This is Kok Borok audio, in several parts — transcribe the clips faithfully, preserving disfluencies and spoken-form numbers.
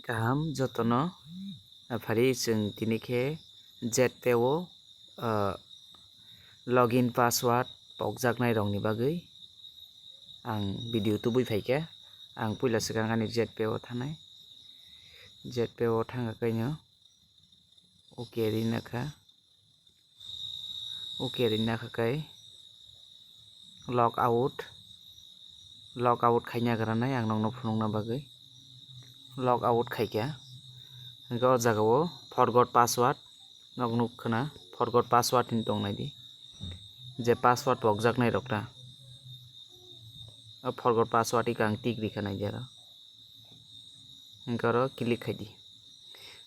Kaham jotono, phari chwng tini khe Zepay o, ah, login password pokjaknai rokni bagwi ang video tubui phaikha. Ang puila swkang ani Zepay o thanai, Zepay o thangkha kaino OK rinakha. OK rinakha kai log out, log out khaina granai ang nokno phunukna bagwi log out khaikha. Hwnkhe o jaga o forgot password nok nukkhana, forgot password hin tongnai di, je password pokjaknai rok ta. O forgot password ikha ang tick rikha nai di aro. Hwnkhe oro click khai di.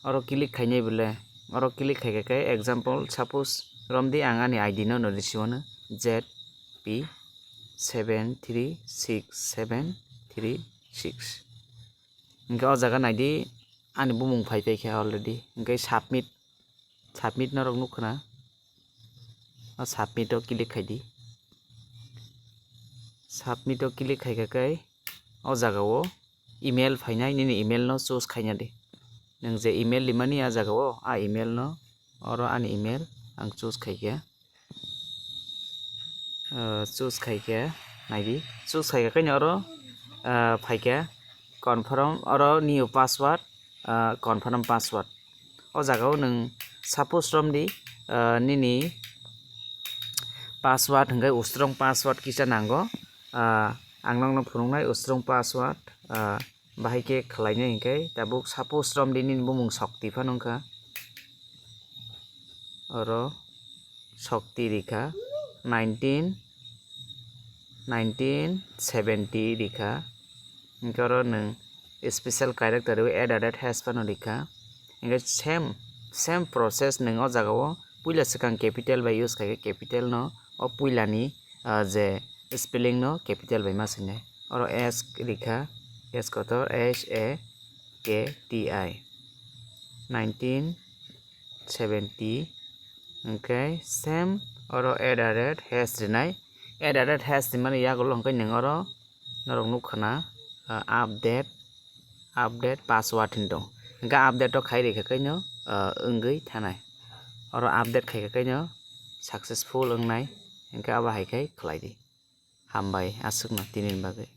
Oro click khainai bole, oro click khaikha khe example, suppose romdi ang ani I D no nori siwano Z P seven three six seven three six. Hwnkhe o jaga naidi ani bumung phai paikha already. Hwnkhe submit, submit norok nukkhana. O submit o click khai di. Submit o click khaikha khe o jaga o email phainai, nini email no choose khaina di. Nwng je email rimani a jaga o, a email no oro ani email ang choose khaikha. Ah, choose khaikha, naidi. Choose khaikha khe oro, ah, phaikha confirm, oro new password, ah, confirm password. O jaga o nwng suppose romdi, ah, nini password hwnkhe ustrong password kisa nango. Ah, ang nokno phunuknai ustrong password, ah, bahai khe khlainai hwnkhe tabuk suppose romdi nini bumung Shokti phano wngkha. Oro Shokti rikha, nineteen, nineteen seventy rikha. Hwnkhe oro nwng special character rwi add added hash phano rikha. Hwnkhe same, same process nwng o jaga o puila swkang capital bai use khaikhe capital no o puilani, ah, je spelling no capital bai ma swinai. Oro S rikha, S kotor, H A K T I, nineteen seventy. Hwnkhe same oro add added hash rinai. Add added hash rimani yagulo hwnkhe nwng oro norok nukkhana, ah, update, update password hin tong. Hwnkhe update o khai rikha khe no, ah, wngwi thanai. Oro update khaikha khe no successful wngnai. Hwnkhe abo hai khai khlai di. Hambai aswkno tinini bagwi.